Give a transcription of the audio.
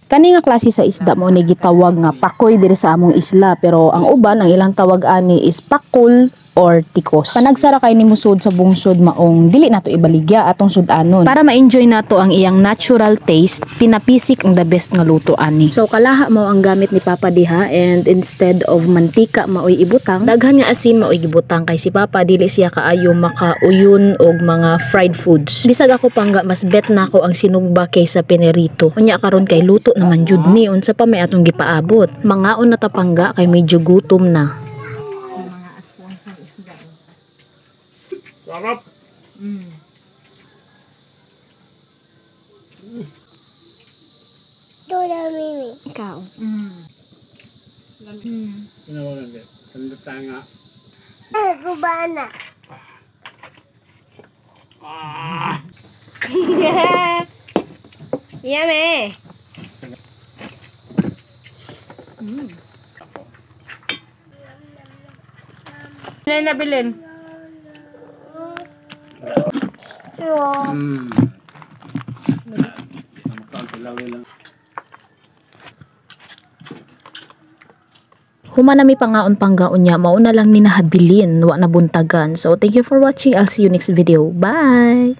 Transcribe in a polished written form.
Kani nga klase sa isda mao ni gitawag nga pakoy diri sa among isla, pero ang uban, ang ilang tawag ani is pakul or tikos. Panagsara kay ni musud sa bungsod, maong dili nato ibaligya, atong sudanon. Para ma-enjoy nato ang iyang natural taste, pinapisik ang the best nga luto ani. So kalaha mao ang gamit ni Papa diha, and instead of mantika maoy ibutang, daghan nga asin maoy gibutang kay si Papa dili siya kaayo makauyon og mga fried foods. Bisag ako, pangga, mas bet nako ang sinugba kaysa pinirito. Unya karon kay luto naman jud ni, unsa pa may atong gipaabot. Mangaon na ta, pangga, kay medyo gutom na. Mga aswang sa isda. Sarap! Dora Mimi. Ikaw. Tinawagan din. Sandata nga. Ah, Rubana. Ah! Yummy! Ano nabilin? Lang. Human nami pangaon, pangga, unya mao na lang ni nahabilin, wa na buntagan. So thank you for watching. I'll see you next video. Bye.